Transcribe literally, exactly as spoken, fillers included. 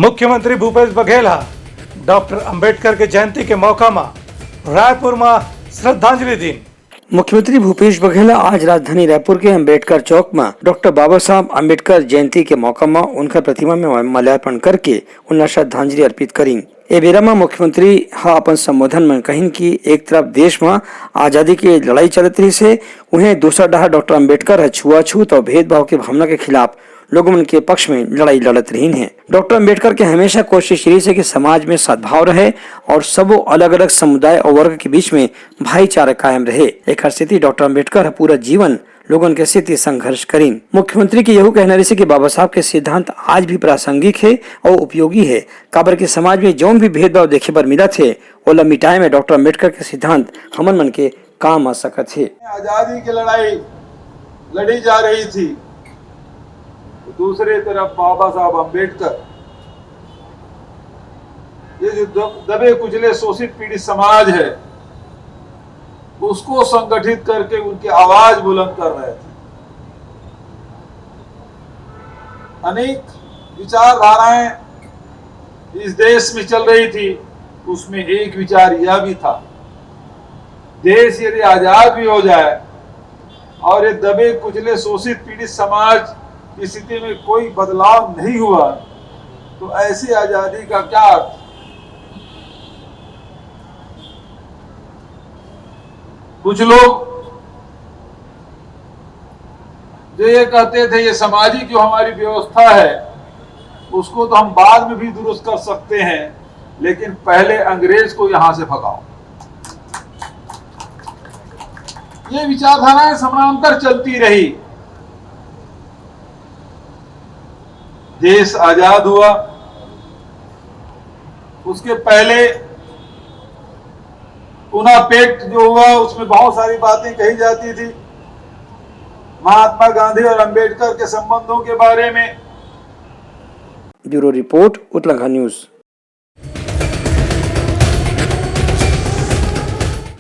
मुख्यमंत्री भूपेश बघेल ह डॉक्टर अंबेडकर के जयंती के मौका म रायपुर म श्रद्धांजलि दीन। मुख्यमंत्री भूपेश बघेल आज राजधानी रायपुर के अंबेडकर चौक म डॉक्टर बाबा साहब अंबेडकर जयंती के मौका म उनकर प्रतिमा में माल्यार्पण करके उनला श्रद्धांजलि अर्पित करीन। ए बेरा म मुख्यमंत्री ह अपन संबोधन म कहिन कि एक तरफ देश म आजादी के लड़ाई चलत रहिस हे, उहें दूसरा डहार डॉक्टर अंबेडकर ह छुआछूत अउ भेदभाव के भावना के खिलाफ लोगों मन के पक्ष में लड़ाई लड़त रहिन हे। डॉक्टर अंबेडकर के हमेशा कोशिश रहिस हे कि समाज में सद्भाव रहे और सबो अलग-अलग समुदाय और वर्ग के बीच में भाईचारा कायम रहे। एखर सेती डॉक्टर अंबेडकर ह पूरा जीवन लोगन के सेती संघर्ष करिन। मुख्यमंत्री के यहू कहना रहिस कि बाबा साहब के सिद्धांत आज भी प्रासंगिक हे और उपयोगी हे, काबर कि समाज में जौन भी भेदभाव देखे बर मिलत हे, ओला मिटाए में डॉक्टर अंबेडकर के सिद्धांत हमन मन के काम आ सकत हे। आजादी की लड़ाई लड़ी जा रही थी, तो दूसरे तरफ बाबा साहब अंबेडकर ये जो दब-, दबे कुचले शोषित पीड़ित समाज है, उसको संगठित करके उनकी आवाज बुलंद कर रहे थे। अनेक विचारधाराएं इस देश में चल रही थी, उसमें एक विचार यह भी था, देश यदि आजाद भी हो जाए और ये दबे कुचले शोषित पीड़ित समाज की स्थिति में कोई बदलाव नहीं हुआ, तो ऐसी आजादी का क्या अर्थ? कुछ लोग जो ये कहते थे, ये सामाजिक जो हमारी व्यवस्था है, उसको तो हम बाद में भी दुरुस्त कर सकते हैं, लेकिन पहले अंग्रेज को यहां से भगाओ। ये विचारधाराएं समानांतर चलती रही। देश आजाद हुआ, उसके पहले पुणे पैक्ट जो हुआ, उसमें बहुत सारी बातें कही जाती थी महात्मा गांधी और अंबेडकर के संबंधों के बारे में। Bureau report, Uttarakhand news.